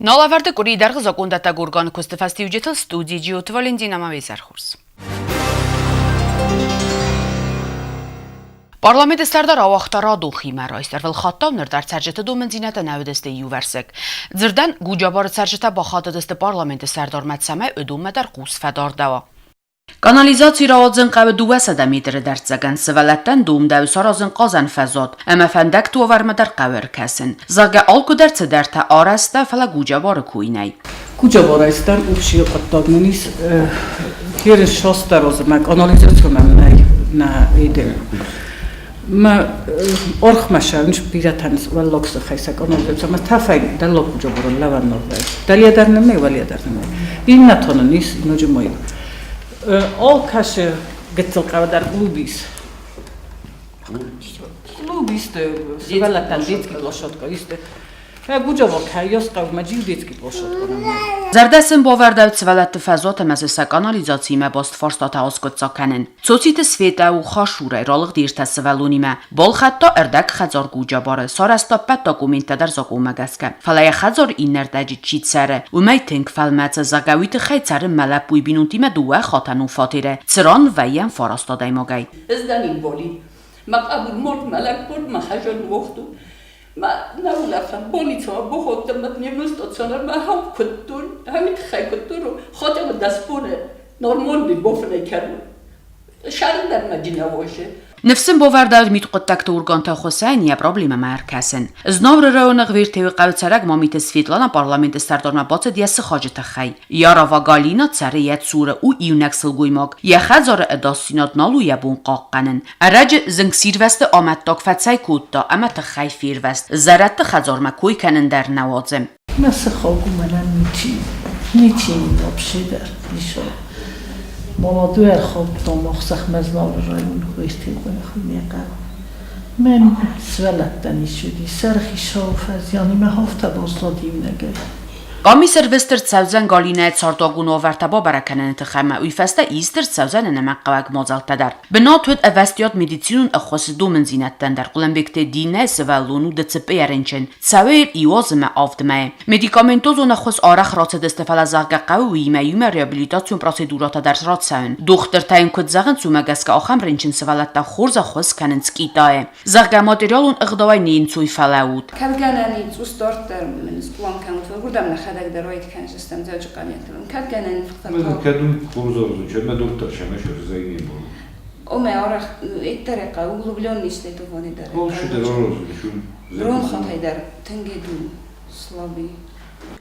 Налӕвӕрды къуырийы дӕргъы закондӕттӕг органы куысты фӕстиуджытыл студийы Джиоты Валентина ӕмӕ Весӕрхурс. Парламенты сӕрдар ауагъта радон химӕрайст. Ӕрвылхаттау ныр дӕр цӕрджыты домындзинӕдтӕ нӕ уыдысты иувӕрсыг. Дзырдӕн, Гуджабары цӕрджытӕ бахатыдысты парламенты сӕрдармӕ, цӕмӕй уыдонмӕ дӕр хъус фӕдардӕуа. Канализаци рауадзын хъӕуы 200 метры дӕрддзӕгӕн, сывӕллӕттӕн домдӕуы саразын хъазӕн фӕзуат ӕмӕ фӕндӕгты уавӕрмӕ дӕр хъӕуы ӕркӕсын. Зӕгъгӕ, алкуыдӕр цыдӕртӕ арӕзта, фӕлӕ Гуджабары кой нӕй. Гуджабарӕй цыдӕр урси хъуыддаг нын ис. Херес састӕрозы мӕ канализацимӕ нӕй нӕ иде. Мӕ орхмӕ сӕрынч бирӕтӕн уӕллаг сыхӕй сӕ канализаци ӕмӕ тӕфӕй дӕллаг Гуджабары лӕвӕн ногӕй. Дӕле дӕр нымӕй, уӕле дӕр нымӕй. Иннӕ та нын ис ноджы ма иу. Алкӕцы гыццыл хъӕуы дӕр клуб ис. Клуб ис, сывӕллӕттӕн детский площадка ис. Гуджава кӕййас хъӕумӕ джиу детский площадка. Зӕрдӕ сын бавӕрдӕуыд сывӕллӕтты фӕзуат ӕмӕ дзы сӕ канализациимӕ баст фарстатӕ аскъуыддзаг кӕнын. Цоциты Светӕ у Хашурӕй ралыгъд ӕртӕ сывӕллонимӕ. Балхӕдта ӕрдӕг хӕдзар Гуджабары, сарӕзта ӕппӕт документтӕ дӕр закъонмӕ гӕсгӕ. Фӕлӕ йӕ хӕдзар иннӕрдӕджы чи цӕры, уымӕй тынг фӕлмӕцы, зӕгъгӕ, уый тыххӕй цӕры мӕ лӕппуйы бинонтимӕ дыууӕ хатӕнон фатеры, цыран вӕййӕм фараст адӕймагӕй. Ӕз дӕн инвалид. Мӕ хъӕбул морд, мӕ лӕг морд, мӕ хӕзон уохту. Ма нӕ улӕфӕн больницӕмӕ бахудтӕн, ма дневной стационармӕ ахӕм куыдтон, ахӕм тыххӕй куыдтон, хотя бы 10 боны нормальный бофынӕй кӕнун. Сӕрын дӕр мӕ джинавосы. Ныфс ын бавӕрдӕуыд мидхъуыддӕгты органты ӕххуысӕй йӕ проблемӕмӕ ӕркӕсын. Знауыры районы Гъвертеуы хъӕуы цӕрӕг Мамиты Светлана парламенты сӕрдармӕ бацыд йӕ сыхаджы тыххӕй. Ярова Галина цӕры йӕ цуры, у иунӕг сылгоймаг. Йӕ хӕдзары ӕдасдзинад нал у йӕ бон хъахъхъӕнын. Ӕрӕджы зынгсирвӕзты амӕттаг фӕцӕйкодта ӕмӕ тыххӕй фервӕзт. Зӕрӕдты хӕдзармӕ кой кӕнын дӕр нӕ уадзы. Мӕ сыхаг у мӕнӕн ничи, ничи мын вообще дӕр ничо. Молодой ӕрхаудтон Мохсахмӕзналы районы Хуйртигъуйы Мӕн сывӕллӕттӕн ис уыди, сӕрыхицауы фӕзианимӕ афтӕ баззад иунӕгӕй. Къамис ӕрвыст ӕрцӕудзӕн Галинӕйы цардуагон уавӕртӕ бабӕрӕг кӕныны тыххӕй ӕмӕ уый фӕстӕ ист ӕрцӕудзӕн ӕнӕмӕнгхъӕуӕг мадзӕлттӕ дӕр. Бынат уыд ӕвӕстиат медицинон ӕххуысы домындзинӕдтӕн дӕр. Хъуылымбегты Динӕ сывӕллон у ДЦП-йӕ рынчын. Цӕуы йыл иу аз ӕмӕ авд мӕйы. Медикаментозон ӕххуыс арӕх рацыдысты, фӕлӕ зӕгъгӕ хъӕуы уыимӕ иумӕ реабилитацион процедурӕтӕ дӕр рацӕуын. Дохтыртӕ йын куыд зӕгъынц, уымӕ гӕсгӕ ахӕм рынчын сывӕллӕттӕ хорз ӕххуыс кӕнынц Китайы. Зӕгъгӕ, материалон ӕгъдауӕй не нцой фӕлӕуут. Кӕд гӕнӕн и цъус дарддӕр мын сплан кӕнут, фӕлӕ уырдӕм нӕхӕдӕг дӕр уайд кӕндзыстӕм Дзӕуджыхъӕуы. Кӕд гӕнӕн и Кӕд уым хорз ӕрзуча, мӕ доктор сӕмӕ сӕрзӕй не был. Омӕ арӕх эттере хъӕуы углубленный исследование дӕр. Больше дӕр розучу. Бронхотӕй дӕр тынг иду слабый.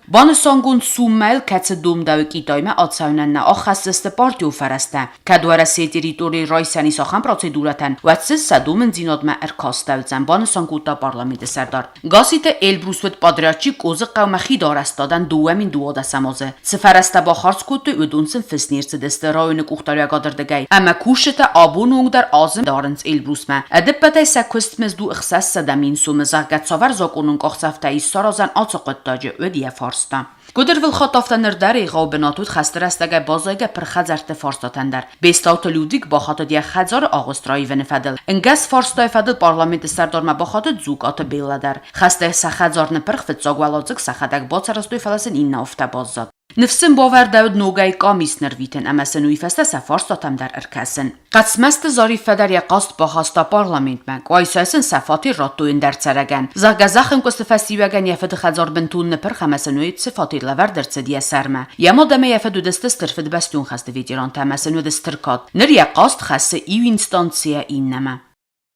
Банысангонд суммӕйыл, кӕцы домдӕуы Китаймӕ ацӕуынӕн нӕ аххӕсдзысты партион фӕрӕзтӕ. Кӕд Уӕрӕсейы территорийы райсӕн ис ахӕм процедурӕтӕн, уӕд сын сӕ домындзинадмӕ ӕркастӕуыдзӕн, банысан кодта парламенты сӕрдар. Гасситы Эльбрус уыд подрядчик Къозы хъӕумӕ хидарӕзтадӕн 2012 азы. Цы фӕрӕзтӕ бахардз кодтой, уыдон сын фыст не рцыдысты районы къухдариуӕгады рдыгӕй ӕмӕ кусджытӕ абоны онг дӕр азым дарынц Эльбрусмӕ. Ӕдыппӕтӕй сӕ куыстмызд у 600 000 сомы, зӕгъгӕ, цавӕр закъонон къахдзӕфтӕ ис саразӕн ацы хъуыддаджы, уыд йӕ фарста. Куыд ӕрвылхатт, афтӕ ныр дӕр егъау бынат уыд хӕсты рӕстӕгӕй баззайгӕ пырх хӕдзӕртты фарстатӕн дӕр. Бестауты Людвиг бахатыд йӕ хӕдзары агъуыст раивыны фӕдыл. Ӕнгӕс фарстайы фӕдыл парламенты сӕрдармӕ бахатыд Дзукъаты Беллӕ дӕр. Хӕстӕй сӕ хӕдзар ныппырх, фыццаг уӕладзыг сӕхӕдӕг бацарӕзтой, фӕлӕ сын иннӕ афтӕ баззад. Ныфс сын бавӕрдӕуыд ногӕй къамис нырвитын ӕмӕ сын уый фӕстӕ сӕ фарстатӕм дӕр ӕркӕсын. Хъӕцмӕзты Зариффӕ дӕр йӕ хъаст бахаста парламентмӕ, Къуайсайы сын сӕ фатер радтой ӕндӕр цӕрӕгӕн. Зӕгъгӕ, зӕххӕнкъуысты фӕстиуӕгӕн йӕ фыды хӕдзар бынтон ныппырх ӕмӕ сын уый цы фатер лӕвӕрд ӕрцыд йӕ сӕрмӕ. Йӕ мад ӕмӕ йӕ фыд уыдысты Стыр Фыдыбӕстон хӕсты ветерантӕ ӕмӕ сын уыд стыр кад. Ныр йӕ хъаст хӕссы иу инстанцийӕ иннӕмӕ.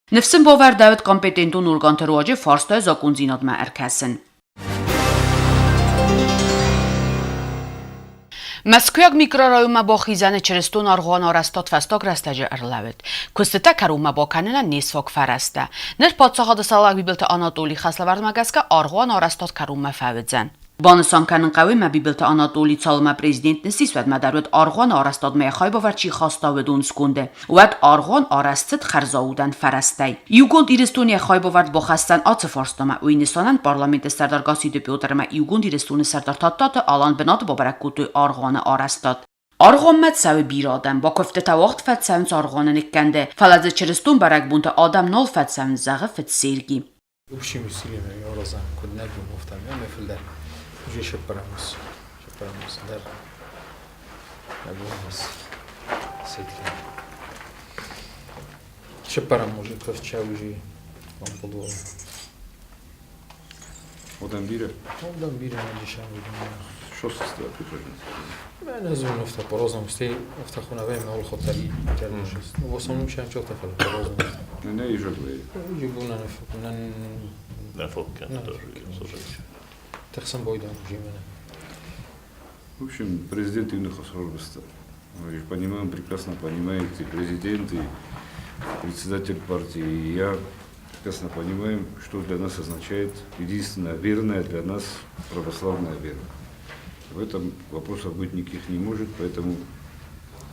Ныфс ын бавӕрдӕуыд компетентон органты руаджы фарстайы закъондзинадмӕ ӕркӕсын. Мӕскуыйаг микрорайонмӕ бахизӕны чырыстон аргъуан арӕзтад фӕстаг рӕстӕджы ӕрлӕууыд. Куыстытӕ кӕронмӕ бакӕнынӕн не сфаг фӕрӕзтӕ. Ныр паддзахады сӕллаг Бибылты Анатолийы хӕслӕвӕрдмӕ гӕсгӕ аргъуан арӕзтад кӕронмӕ фӕуыдзӕн. Банысан кӕнын хъӕуы, мӕ Бибылты Анатоли цалынмӕ президент ныссис, уӕдмӕ дӕр уыд аргъуаны арӕзтадмӕ йӕ хайбавӕрд чи хаста, уыдон сконды. Уӕд аргъуан арӕзт цыд хӕрзаудӕн фӕрӕзтӕй. Иугонд Ирыстон йӕ хайбавӕрд бахӕсдзӕн ацы фарстамӕ. Уый нысанӕн парламенты сӕрдар Гасситы Петр ӕмӕ Иугонд Ирыстоны сӕрдар Тадтаты Алан бынаты бабӕрӕг кодтой аргъуаны арӕзтад. Аргъуанмӕ цӕуы бирӕ адӕм, бакуывдтытӕ уагъд фӕцӕуынц аргъуаны ныккӕнды, фӕлӕ дзы чырыстон бӕрӕгбонты адӕм нал фӕцӕуынц, зӕгъы фыд Серги. Общими усилиями аразӕм, куыд нӕ бон, афтӕ ӕмӕ фылдӕр. Уже шепарамыз. Шепарамыз. Дар. Набугас. Сетки. Шепарам може кавча уже вам подвол. Одам бира. Одам бира на дешам Що се става прикажете? ما نزول نفتا порознам сте офта хунаве на ол хотали тялушес. В основном шам чота фал порознам. Не, не и жагле. Жигуна на фокунан На фокка тоже. Тахсан бойдан жимена. В общем, президент Юнах Хасрорбеста. Мы же понимаем, прекрасно понимаете, президент и председатель партии, и я прекрасно понимаем, что для нас означает единственная верная для нас православная вера. В этом вопросов быть никаких не может, поэтому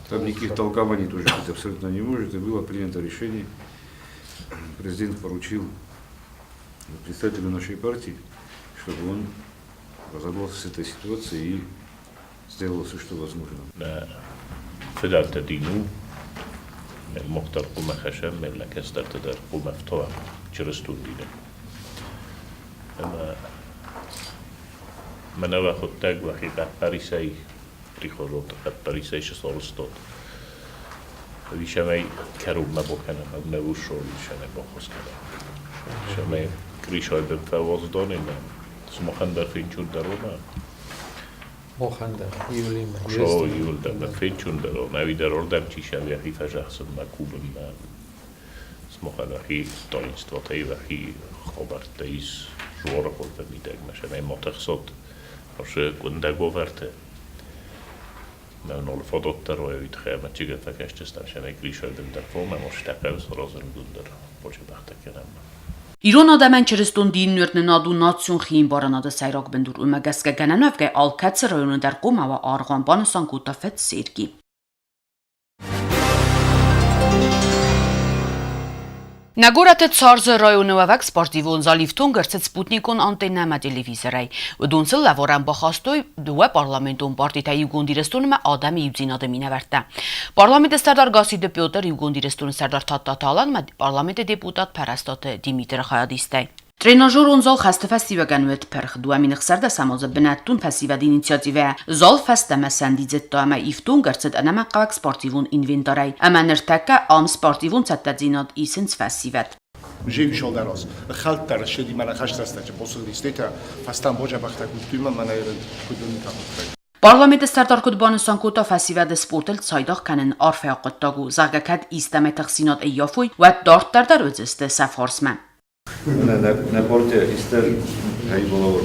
там никаких толкований тоже быть абсолютно не может. И было принято решение, президент поручил представителю нашей партии, чтобы он разобрался с этой ситуацией и сделал все, что возможно. فدالت دينو مختار قوم خشم من لكستر تدر قوم فتوى چرستون دينه اما من أوا خدتاج وحي قبريسي ريخوروت قبريسي شصارستات ویشمای کروب مبکنم و نوشو ویشمای بخوز کنم شمای کریشای به فوازدانه من سمخن در فینچون در اومد Mochanda, Iulima. Шо Юлда, на финчун در اومد در اردم چی شوی хи фажахсен макубен смохан вахи таинствотей вахи хабартейс жорахот вамидаг машамай мотахсот Аше гундаговерте. Men fadott och jag utkräver tycker att jag kanske stannar grishöjden därför men måste täppa så rosen dunder på köpahtakenem. Իրոն ադամեն չրստոն դիննուրն նադու նացիոն խին բարանադը սայրակ բնդուր ումա գասկա գանանավ գայ ալքացը ռայոնը դար կոմավա արղան բանսան կուտաֆետ սերգի։ Նագորատը ցարզը ռայոնը վավակ սպորտիվոն զալիվտոն գրցեց Սպուտնիկոն անտեննամա տելևիզորայ։ Ուդունցը լավորան բախաստոյ դուե պարլամենտոն պարտիթա Իգոնդիրստոնը ադամի իվձինադը մինավարտա։ Պարլամենտը սարդար Գասիդը Պյոտր Իգոնդիրստոնը սարդար Թաթաթալան պարլամենտը դեպուտատ Փարաստատը Դիմիտր Խայադիստայ։ Տրենաժորոն զոլ խաստը ֆեստիվագանուետ փրխ դուամին խսարդա սամոզը բնատուն ֆեստիվադի ինիցիատիվա զոլ ֆեստամա սանդիձետ տոամա իֆտուն գրցետ անամա ყავակ սպորտիվուն ինվենտարայ ამა ნრთაკა ამ სპორტივուն ცატაძინოდ ისინც ფესტივად Жевишолдароз ხალტარ შედი მანა ხაშთასტაჩ ბოსლისტეთა ფასტან ბოჯა ბახტა გუტვიმა მანა ერენ ქუდონი თახოთრე Պարլամենտը սարդարկոտ բանսանկոտա ֆեսիվադը սպորտել ցայդաղ կանեն արֆեա ყտտագու զագակատ իստամե տխսինոտ էյոֆույ վատ դարտ դար ուծստը սաֆորսմա На порте истер хайболовор.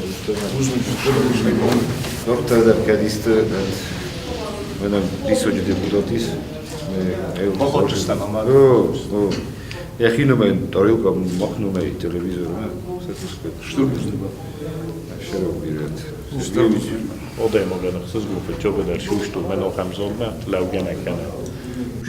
Доктор кадисте мене дисоџ депутатис ме მოხოჭსტამ ამა ო ეხინუმენ ტორილკა მოხნუმე ტელევიზორმა საცისკე შტურმ შერობირეთ Odem ხსგუფე ჩობედარ შუშტუ მენ ოხამზოლმა ლავგენაკანა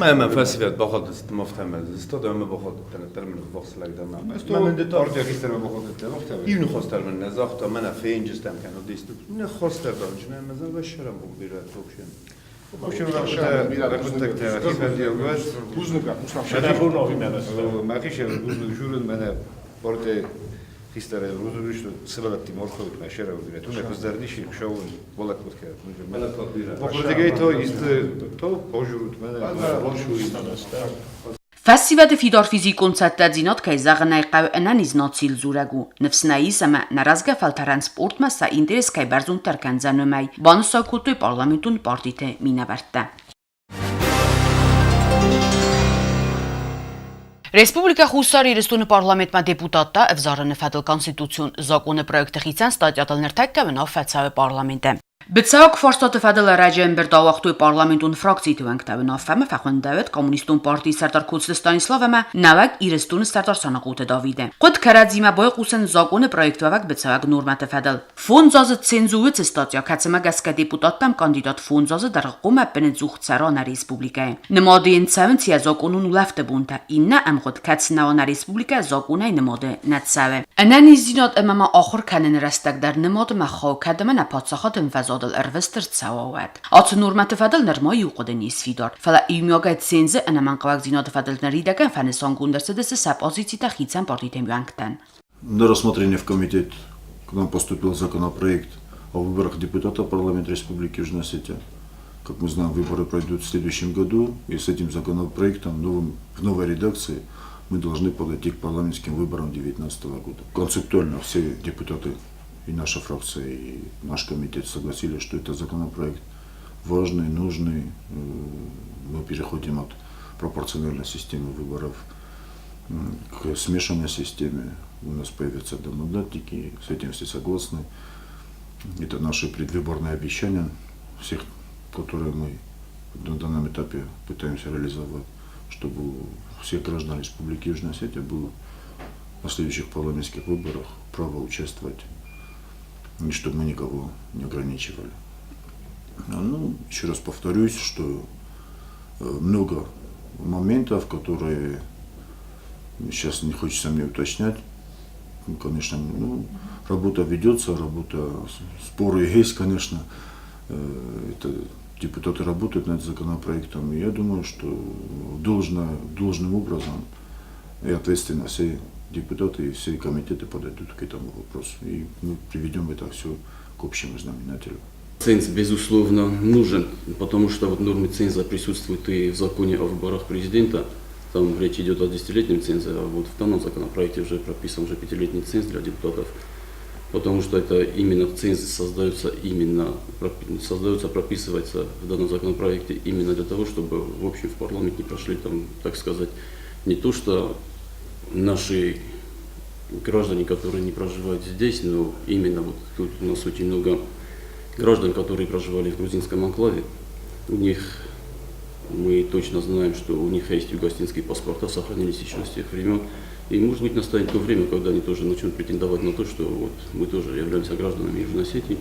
ما فاسفات باخذ مفتهم زستاد ما باخذ ترمن فوكس لك ما من პარტია ქისტერ მოხოდეთ მოხტავე این خواستر من نزاخت من فین جستم کنو دیست نه خواستر دانش نه مثلا و شرم بو بیره توکشن ბუზნუკა მუსლამ შენაბურნოვი მენას მახიშე ბუზნუკ შურენ მენე პორტე ხისტარე რუზურიშ სველატი მორხოვით მე შერავ ბირე თუნე ხზდარნიში შოուն ბოლაკ მოტქე მოხოძეგეითო ის თო ბოჟურუტ მენე Ֆեսիվադը ֆիդար ֆիզիկոն ցատտաձինոտ քայ զաղնայ ყավ ընանիզ նոցիլ զուրագու նվսնայի սամա նարազգա ֆալթարան սպորտմա սա ինտերես քայ բարձուն տրկանձանումայ բանսակուտուй պարլամենտուն պարտիթե մինավարտա Ռեսպուբլիկա Խուսար Իրստունը պարլամենտմա դեպուտատա վզարը նֆադլ կոնստիտուցիոն զակոնը պրոյեկտը խիցան ստատյատալ նրթակ կավնավ ֆացավը պարլամենտը Բցաակ ֆորստոտը ֆադլ ռաջեն բրդավախտույ պարլամենտուն ֆրակցի տվանք տավնավ ֆամը ֆախոնդավետ կոմունիստուն պարտի սարտար Քուցլը Ստանիսլավը նավակ Իրստունը սարտար Սանաղուտը Դավիդը Ყուտ քարաձիմա բոյ ყուսեն զակոնը պրոյեկտվավակ բցավակ նորմատը ֆադլ ֆոնձազը ցենզուվից ստատյա քացմա գասկա դեպուտատտամ կանդիդատ ֆոնձազը դրղում է պնձուխ ցարանա ռեսպուբլիկայի նմադին ցավն ցիա զակոնուն ուլավտը բունտա իննա ամղոտ քացնաոնա ռեսպուբլիկա զակոնայ նմադը նացավե անանիզինոտ ըմամա ախոր քանեն ռաստակ դար նմադը մախո քադմնա պացախատ ընվազադլ ըրվստր ցավավատ ացը նորմատը ֆադլ նրմա յուղդեն իսֆիդար ֆալա իմյոգա ցենզը անաման ყավակ զինոտ ֆադլ նրիդական ֆանեսանգունդերսը դեսը սապոզիցիտա խիցան պարտիթեմ յուանկտան На рассмотрение в комитет к нам поступил законопроект о выборах депутата парламента Республики Южная Осетия. Как мы знаем, выборы пройдут в следующем году, и с этим законопроектом новым, в новой редакции мы должны подойти к парламентским выборам 2019 года. Концептуально все депутаты и наша фракция, и наш комитет согласились, что это законопроект важный, нужный. Мы переходим от пропорциональной системы выборов к смешанной системе. У нас появятся домандатники, с этим все согласны. Это наши предвыборные обещания, всех, которые мы на данном этапе пытаемся реализовать, чтобы у всех граждан Республики Южная Осетия было на следующих парламентских выборах право участвовать, и чтобы мы никого не ограничивали. Ну, еще раз повторюсь, что много моментов, которые сейчас не хочется мне уточнять. Ну, конечно, ну, работа ведется, работа, споры есть, конечно. Это депутаты работают над законопроектом. И я думаю, что должным образом и ответственно все депутаты и все комитеты подойдут к этому вопросу. И мы приведем это все к общему знаменателю. Ценз, безусловно, нужен, потому что вот нормы ценза присутствуют и в законе о выборах президента. Там речь идет о десятилетнем цензе, а вот в данном законопроекте уже прописан уже пятилетний ценз для депутатов, потому что это именно ценз создается, именно, создается, прописывается в данном законопроекте именно для того, чтобы в общем в парламент не прошли там, так сказать, не то что наши граждане, которые не проживают здесь, но именно вот тут у нас очень много граждан, которые проживали в грузинском анклаве, у них, мы точно знаем, что у них есть югостинские паспорта, сохранились еще с тех времен. И, может быть, настанет то время, когда они тоже начнут претендовать на то, что вот мы тоже являемся гражданами Южной Осетии,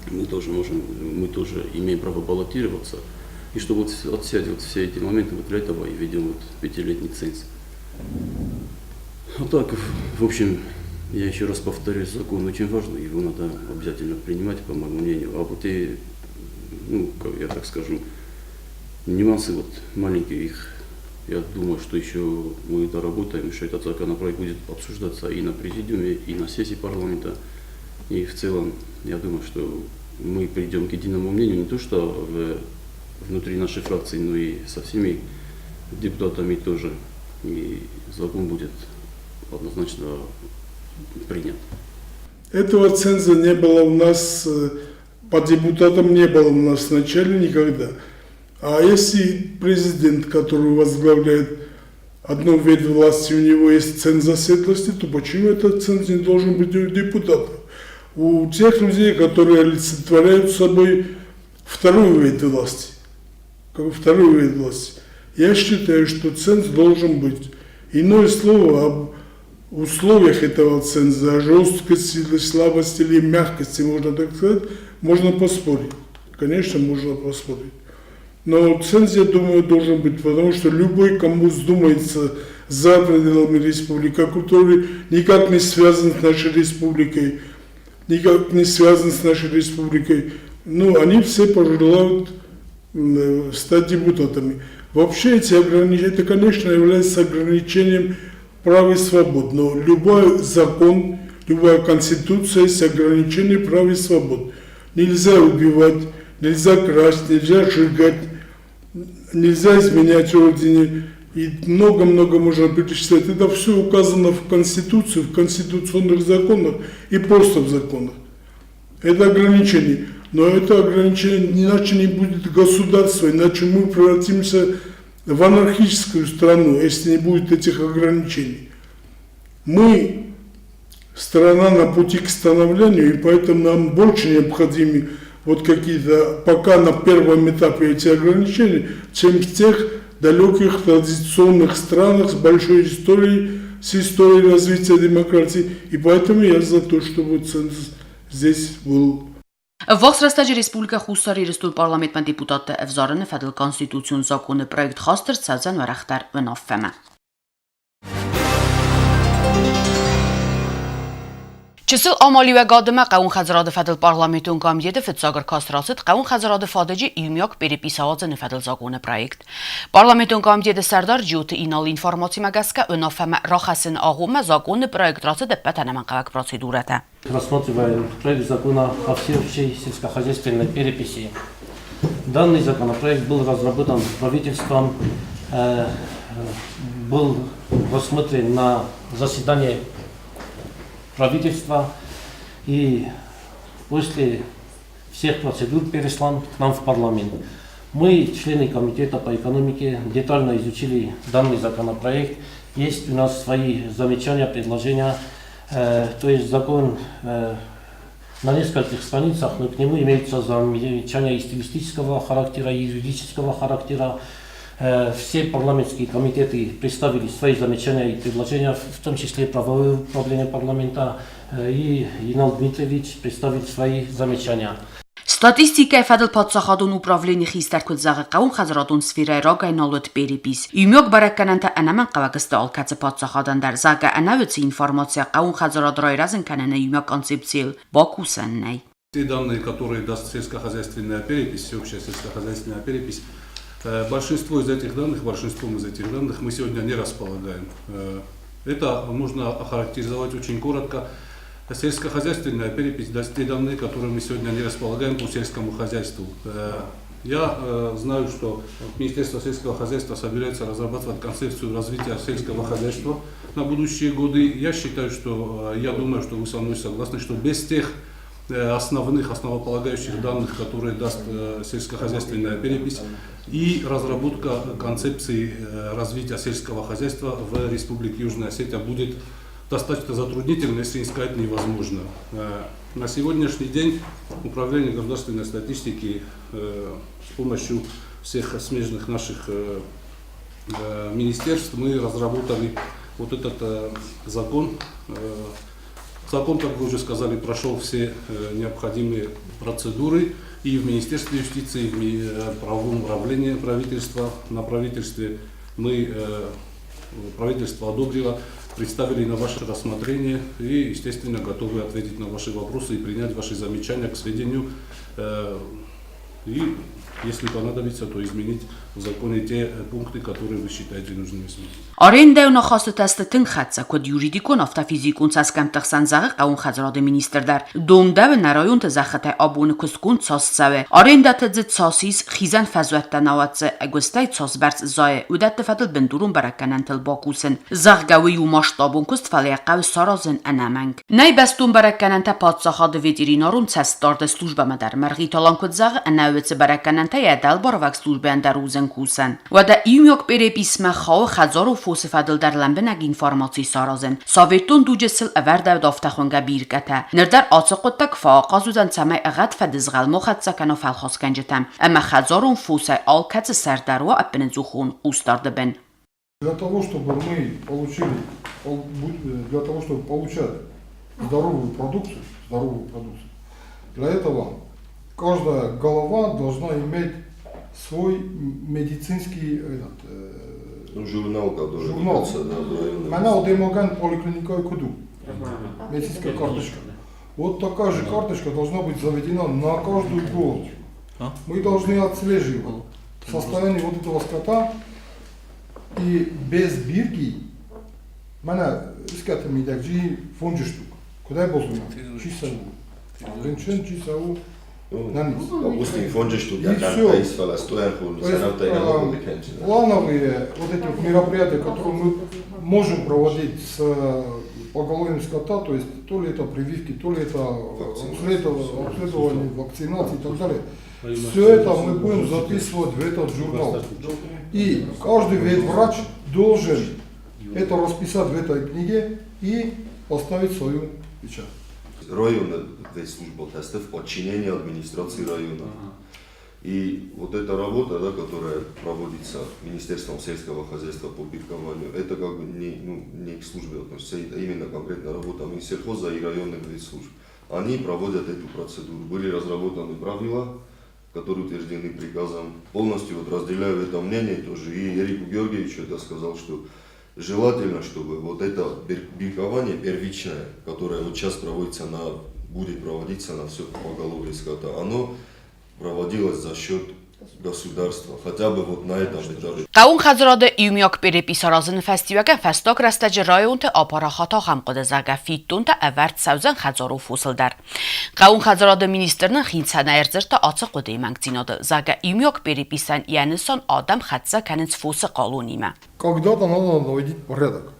мы тоже можем, мы тоже имеем право баллотироваться. И чтобы вот отсять вот все эти моменты, вот для этого и введем вот пятилетний ценз. А так, в общем, я еще раз повторюсь, закон очень важный, его надо обязательно принимать, по моему мнению. А вот и, ну, как я так скажу, нюансы вот маленькие их, я думаю, что еще мы доработаем, еще этот законопроект будет обсуждаться и на президиуме, и на сессии парламента. И в целом, я думаю, что мы придем к единому мнению не то что внутри нашей фракции, но и со всеми депутатами тоже. И закон будет однозначно принят. Этого ценза не было у нас, по депутатам не было у нас вначале никогда. А если президент, который возглавляет одну ветвь власти, у него есть ценз оседлости, то почему этот ценз не должен быть у депутатов? У тех людей, которые олицетворяют собой вторую ветвь власти. Как вторую ветвь власти. Я считаю, что ценз должен быть. Иное слово об условиях этого ценза, о жесткости или слабости или мягкости, можно так сказать, можно поспорить. Конечно, можно поспорить. Но ценз, я думаю, должен быть, потому что любой, кому вздумается за пределами республики, который никак не связан с нашей республикой, никак не связан с нашей республикой, ну, они все пожелают стать депутатами. Вообще эти ограничения, это, конечно, является ограничением прав и свобод, но любой закон, любая конституция есть ограничение прав и свобод. Нельзя убивать, нельзя красть, нельзя сжигать, нельзя изменять родине. И много-много можно перечислять. Это все указано в Конституции, в конституционных законах и просто в законах. Это ограничение. Но это ограничение, иначе не будет государства, иначе мы превратимся в анархическую страну, если не будет этих ограничений. Мы страна на пути к становлению, и поэтому нам больше необходимы вот какие-то, пока на первом этапе эти ограничения, чем в тех далеких традиционных странах с большой историей, с историей развития демократии. И поэтому я за то, чтобы ценз здесь был. Вахс рӕстӕджы Республикӕ Хуссар Ирыстон парламентмӕ депутатты ӕвзарыны фӕдыл конституцион законы проект хаст ӕрцӕудзӕн уӕрӕхдӕр уынаффӕмӕ. Чысыл амалиуӕгадимӕ хъӕууон хӕдзарады фӕдыл парламентон комитеты фыццаг ӕркаст рацыд хъӕууон хӕдзарады фадыджы иумиаг перепись ауадзыны фӕдыл законы проект. Парламентон комитеты сӕрдар Джиоты Иналы информацимӕ гӕсгӕ уынаффӕмӕ рахӕссыны агъоммӕ законы проект рацыд ӕппӕт ӕнӕмӕнгхъӕуӕг процедурӕтӕ. Рассматриваем проект закона о всеобщей сельскохозяйственной переписи. Данный законопроект был разработан правительством, был рассмотрен на заседании правительства и после всех процедур переслан к нам в парламент. Мы, члены комитета по экономике, детально изучили данный законопроект. Есть у нас свои замечания, предложения. То есть закон на нескольких страницах, но к нему имеются замечания и стилистического характера, и юридического характера. Все парламентские комитеты представили свои замечания и предложения, в том числе правовое управление парламента, и Инал Дмитриевич представил свои замечания. Статистикӕйы фӕдыл паддзахадон управленийы хистӕр куыд зӕгъы, хъӕууонхӕдзарадон сферӕйы рагӕй нал уыд перепись. Иумиаг бӕрӕггӕнӕнтӕ ӕнӕмӕнгхъӕуӕг сты алкӕцы паддзахадӕн дӕр, зӕгъгӕ, ӕнӕуыцы информацийӕ хъӕууонхӕдзарад райрӕзын кӕныны иумиаг концепцийыл бакусӕн нӕй. Те данные, которые даст сельскохозяйственная перепись, всеобщая сельскохозяйственная перепись, большинство из этих данных, большинством из этих данных мы сегодня не располагаем. Это можно охарактеризовать очень коротко. Сельскохозяйственная перепись даст те данные, которые мы сегодня не располагаем по сельскому хозяйству. Я знаю, что Министерство сельского хозяйства собирается разрабатывать концепцию развития сельского хозяйства на будущие годы. Я считаю, что, я думаю, что вы со мной согласны, что без тех основных, основополагающих данных, которые даст сельскохозяйственная перепись и разработка концепции развития сельского хозяйства в Республике Южная Осетия будет достаточно затруднительно, если не сказать невозможно. На сегодняшний день Управление государственной статистики с помощью всех смежных наших министерств мы разработали вот этот закон. Закон, как вы уже сказали, прошел все необходимые процедуры и в Министерстве юстиции, и в правовом управлении правительства. На правительстве мы, правительство одобрило, представили на ваше рассмотрение и, естественно, готовы ответить на ваши вопросы и принять ваши замечания к сведению. И, если понадобится, то изменить в законе те пункты, которые вы считаете нужными изменить. Арендӕйы ныхасы сты тынг хӕццӕ, куыд юридикон, афтӕ физикон цӕсгӕмтты хсӕн, зӕгъы хъӕууон хӕдзарады министр дӕр. Домдӕуы нӕ районты зӕххытӕй абоны куыстгонд цас цӕуы, арендӕты дзы цас ис, хизӕн фӕзуӕттӕ науӕд дзы ӕгуыстӕй цас бӕрц зайы, уыдӕтты фӕдыл бындурон бӕрӕггӕнӕнтыл бакусын. Зӕгъгӕ, уый у масштабон куыст, фӕлӕ йӕ хъӕуы саразын ӕнӕмӕнг. Нӕй бӕстон бӕрӕггӕнӕнтӕ паддзахады ветеринарон цӕстдарды службӕмӕ дӕр. Мӕргъиты Алан куыд зӕгъы, ӕнӕуыцы бӕрӕггӕнӕнтӕ йӕ дӕлбарвӕг службӕйӕн дӕр уыдзӕн кусӕн. Уӕдӕ иумиаг переписмӕ хауы хӕдзарон фосы фӕдыл дӕр лӕмбынӕг информаци саразын. Советон дуджы сыл ӕвӕрдӕуыд афтӕхуынгӕ биркӕтӕ. Ныр дӕр ацы хъуыддаг фӕахъаз уыдзӕн, цӕмӕй ӕгад фӕдызгъӕл ма хӕццӕ кӕна фӕлхасгӕнджытӕм ӕмӕ хӕдзарон фосӕй алкӕцы сӕр дӕр уа ӕппынӕдзухон хъусдарды бын. Для того, чтобы мы получили, для того, чтобы получать здоровую продукцию, для этого каждая голова должна иметь свой медицинский этот, Ну, журнал, который журнал. ведется, да, в районном. Мӕнӕ адӕймагӕн поликлиникӕйы куыд у, медицинская карточка. Вот такая же карточка должна быть заведена на каждую голову. Мы должны отслеживать состояние вот этого скота и без бирки, мӕнӕ искӕты мидӕг джи фонджы штук. Куыдӕй бозуна? Чи цӕуы? Рынчын, чи цӕуы? Допустим, фонджы штук, И я всё. там То есть, плановые вот эти вот мероприятия, которые мы можем проводить с поголовьем скота, то есть то ли это прививки, то ли это обследование, вакцинации и так далее. Все это мы будем записывать в этот журнал. И каждый ветврач должен это расписать в этой книге и поставить свою печать. Района ветслужба в подчинении администрации района. И вот эта работа, да, которая проводится Министерством сельского хозяйства по биркованию, это как бы не, ну, не к службе относится, это именно конкретно работа Минсельхоза и районных ветслужб. Они проводят эту процедуру. Были разработаны правила, которые утверждены приказом. Полностью вот разделяю это мнение тоже. И Эрику Георгиевичу это сказал, что Желательно, чтобы вот это биркование первичное, которое вот сейчас проводится на, будет проводиться на все поголовье скота, оно проводилось за счет государства, хотя бы вот на этом этапе. Хъӕууон хӕдзарады иумиаг перепись аразыны фӕстиуӕгӕн фӕстаг рӕстӕджы районты апарахат ахӕм хъуыды, зӕгъгӕ, фиддонтӕ ӕвӕрд цӕудзӕн хӕдзарон фосыл дӕр. Хъӕууон хӕдзарады министр нын хицӕнӕй ӕрдзырдта ацы хъуыдыйы мӕнгдзинадыл, зӕгъгӕ, иумиаг переписӕн йӕ нысан адӕм хӕццӕ кӕнынц фосы хъалонимӕ. Когда-то надо наводить порядок.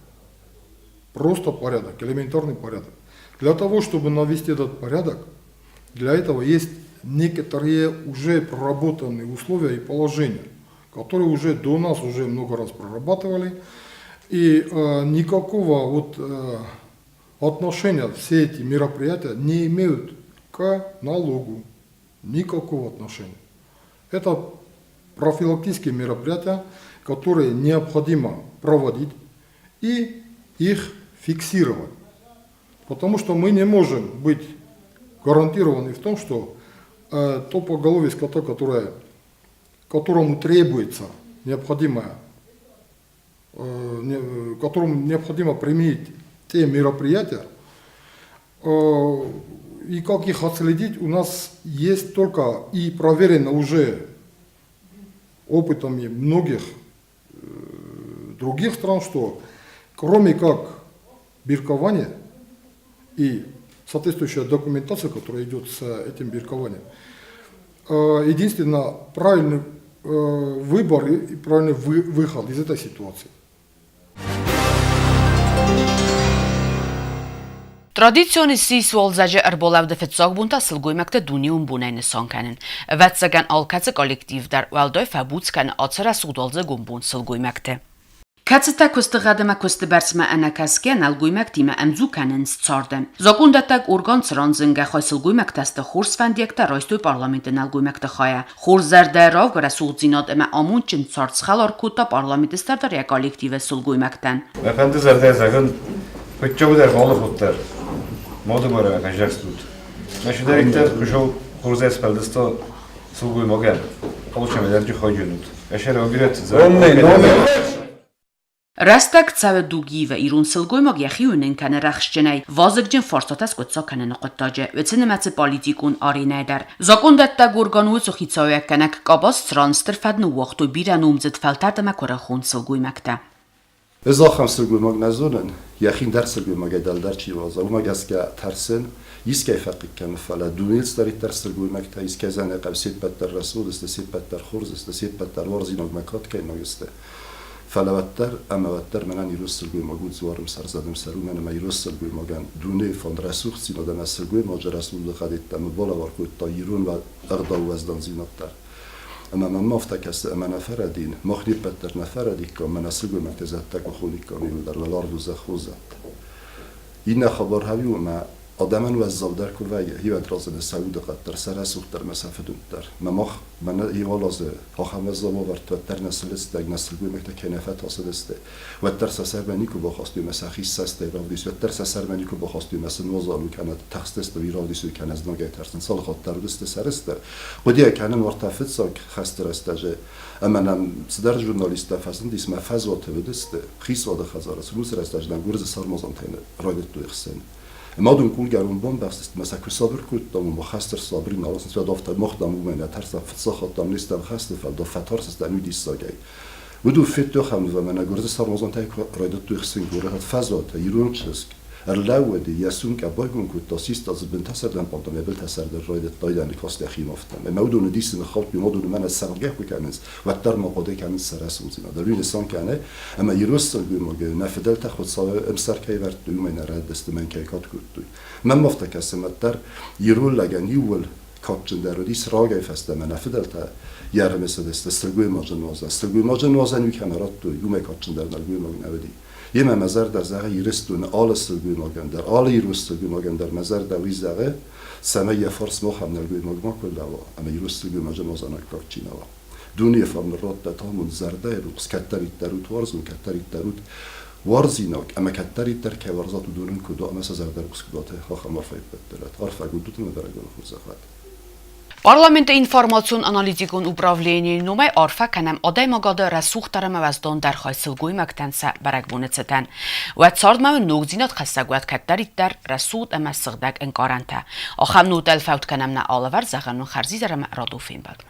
Просто порядок, элементарный порядок. Для того, чтобы навести этот порядок, для этого есть некоторые уже проработанные условия и положения, которые уже до нас уже много раз прорабатывали. И никакого вот, отношения все эти мероприятия не имеют к налогу. Никакого отношения. Это профилактические мероприятия, которые необходимо проводить и их фиксировать. Потому что мы не можем быть гарантированы в том, что то поголовье скота, которому требуется необходимое, которому необходимо применить те мероприятия, и как их отследить, у нас есть только и проверено уже опытами многих других стран, что кроме как биркования и соответствующая документация, которая идет с этим биркованием, единственно правильный выбор и правильный выход из этой ситуации. Традицион ссис уалдзӕджы ӕрбалӕуды фыццаг бон та сылгоймӕгты дунеон бонӕй нысан кӕнын. Ӕвӕццӕгӕн, алкӕцы коллектив дӕр уӕлдай фӕбуц кӕны ацы рӕсугъд уалдзыгон бон сылгоймӕгты. Кӕцытӕ куысты гъӕд ӕмӕ куысты бӕрцмӕ ӕнӕкӕсгӕ нӕлгоймӕгтимӕ ӕмдзу кӕнынц царды. Закъондӕттӕг орган, цыран зынгӕ хай сылгоймӕгтӕ сты, хорз фӕндиӕгтӕ райстой парламенты нӕлгоймӕгты хайӕ. Хорз зӕрдӕйы равг, рӕсугъддзинад ӕмӕ амондджын цард схӕлар кодта парламенты сӕрдар йӕ коллективы сылгоймӕгтӕн. Мӕ фӕнды зӕрдӕ зӕгъын, фыццагдӕр алы худдӕр, мады барӕг ӕвзӕрст уыд. Мӕ чидӕриддӕр Хуыцау хорзӕй сфӕлдыста сылгоймагӕн, алцӕмӕй хайджын уыд. Рӕстӕг цӕуы дуг ивы, ирон сылгоймаг йӕхи уынын кӕны рӕхсджынӕй, вазыгджын фарстатӕ скъуыддзаг кӕныны хъуыддаджы, уыцы нымӕцы политикон аренӕйы дӕр. Закъондӕттӕг орган уыцы хицауиуӕггӕнӕг къабаз, цыран стыр фӕд ныууагътой бирӕ номдзыд фӕлтӕрд ӕмӕ куырыхон сылгоймӕгтӕ. Ӕз ахӕм сылгоймаг нӕ зонын, йӕхи ӕндӕр сылгоймагӕй дӕлдӕр чи уадза, уымӕ гӕсгӕ тӕрсын, искӕй фӕхъыг кӕны, фӕлӕ дунейыл цыдӕриддӕр сылгоймӕгтӕ искӕй зӕнӕхъӕу се ппӕт дӕр рӕсугъд сты, се ппӕт дӕр хорз сты, се ппӕт дӕр уарзинагмӕ кадкӕнинаг сты. Фӕлӕ уӕддӕр ӕмӕ уӕддӕр мӕнӕн ирон сылгоймаг у дзуары мсӕрзӕды мсӕр, уымӕн ӕмӕ ирон сылгоймагӕн дунейы фонд рӕсугъддзинад ӕмӕ сылгоймаджы рӕсугъдыхъӕд йеддӕмӕ балӕвар кодта ирон ӕгъдауы уӕздандзинад дӕр. Ӕмӕ мӕнмӕ афтӕ кӕсы, ӕмӕ нӕ фӕрӕдин, мах не ппӕт дӕр нӕ фӕрӕдиккам, мӕнӕ сылгоймӕгтӕ зӕдтӕ куы хониккам иуылдӕр уӕларвы зӕххон зӕдтӕ. Иннӕ хабар хауи уымӕ, адӕмӕн уӕззаудӕр куы вӕййы, хивӕнд разыны сӕ удыхъӕд дӕр, сӕ рӕсугъддӕр ӕмӕ сӕ фыдуынд дӕр. Мӕ мах, мӕнӕ иуал азы ахӕм уӕззау уавӕрты уӕддӕр нӕ сылыстӕг, нӕ сылгоймӕгтӕ кӕй нӕ фӕтасыдысты, уӕддӕр сӕ сӕрмӕ никуы бахастой ӕмӕ сӕхи ссӕстӕй равдис, уӕддӕр сӕ сӕрмӕ никуы бахастой ӕмӕ сын уазал у кӕнӕ тыхстысты, уый равдисой кӕнӕ знагӕй тӕрсын, цал хатт дӕр уыдысты сӕрыстыр. Хъуыдыйӕ кӕнын уӕртӕ фыццаг хӕсты рӕстӕджы ӕмӕ нӕм цыдӕр журналисттӕ фӕзындис мӕ фӕзуаты уыдысты, хицауады хӕдзары цы уыцы рӕстӕджы нӕм гуырдзы сармадзантӕй райдыдтой хсӕн. Ӕмӕ уыдон къулгӕрон бамбӕхстысты мӕ сӕ куы сабыр кодтам, ома хӕстыр сабыр нал ацыд, уӕд афтӕ мах дам уымӕй нӕ тӕрсӕм, фыццаг хатт дам не стӕм хӕсты, фӕлӕ фӕтарстыстӕм уый диссагӕй. Уыдон федтой ахӕм ныв ӕмӕ нӕ гуырдзы сармадзантӕй куы райдыдтой хсын горӕт фӕзуаты, ирон чызг ӕрлӕууыди, йӕ сумкӕ байгом кодта, систа дзы бынтӕ сӕрдӕн пъантам, йӕ былтӕ сӕрдӕр райдыдта айдӕны каст йӕхимӕ афтӕ. Ӕмӕ уыдоны дисы ныххаудтой, уыдоны мӕнӕ цӕгъдгӕ куы кӕнынц, уӕддӕр ма хъуыды кӕнынц сӕ рӕсугъддзинад. Уый нысан кӕны, ӕмӕ ирон сылгоймагы нӕ фыдӕлтӕ Хуыцауы ӕмсӕр кӕй вӕрдтой, уымӕй нӕ рӕдыдысты, мӕн кӕй кад кодтой. Мӕнмӕ афтӕ кӕсы, уӕддӕр ирон лӕгӕн иууыл кадджындӕр уыдис рагӕй фӕстӕмӕ нӕ фыдӕлтӕ йӕ ӕрымысыдысты сылгоймаджы нуазӕн. Сылгоймаджы нуазӕн уый кӕмӕ радтой, уымӕй кадджындӕр нӕлгоймаг нӕ уыди. Йемӕ мӕ зӕрдӕ зӕгъы Ирыстоны алы сылгоймагӕн дӕр, алы ирон сылгоймагӕн дӕр мӕ зӕрдӕ уый зӕгъы, цӕмӕй йӕ фарсмӕ ахӕм нӕлгоймаг макуы лӕууа ӕмӕ ирон сылгоймаджы нуазӕн аккаг чи нӕ уа. Дунейы фарны радта амонд зӕрдӕйы рухс, кӕддӕриддӕр ут уарзон, кӕддӕриддӕр ут уарзинаг ӕмӕ кӕддӕриддӕр кӕй уарзат, уыдонӕн куыд уа ӕмӕ сӕ зӕрдӕ рухс куыд уа, ахӕм арфӕйы ппӕт дӕр. Арфӕгонд ут ӕмӕ бӕрӕгбоны хорзӕх уӕд! Парламенты информацион-аналитикон управленийы номӕй арфӕ кӕнӕм адӕймагады рӕсугъддӕр ӕмӕ уӕздандӕр хай сылгоймӕгтӕн сӕ бӕрӕгбоны цытӕн. Уӕ цардмӕ уын ногдзинад хӕссӕг уӕд кӕддӕриддӕр рӕсугъд ӕмӕ сыгъдӕг ӕнкъарӕнтӕ. Ахӕм нотӕл фӕуд кӕнӕм нӕ алӕвӕрд, зӕгъӕм уын хӕрзизӕр ӕмӕ радон фембӕлдмӕ.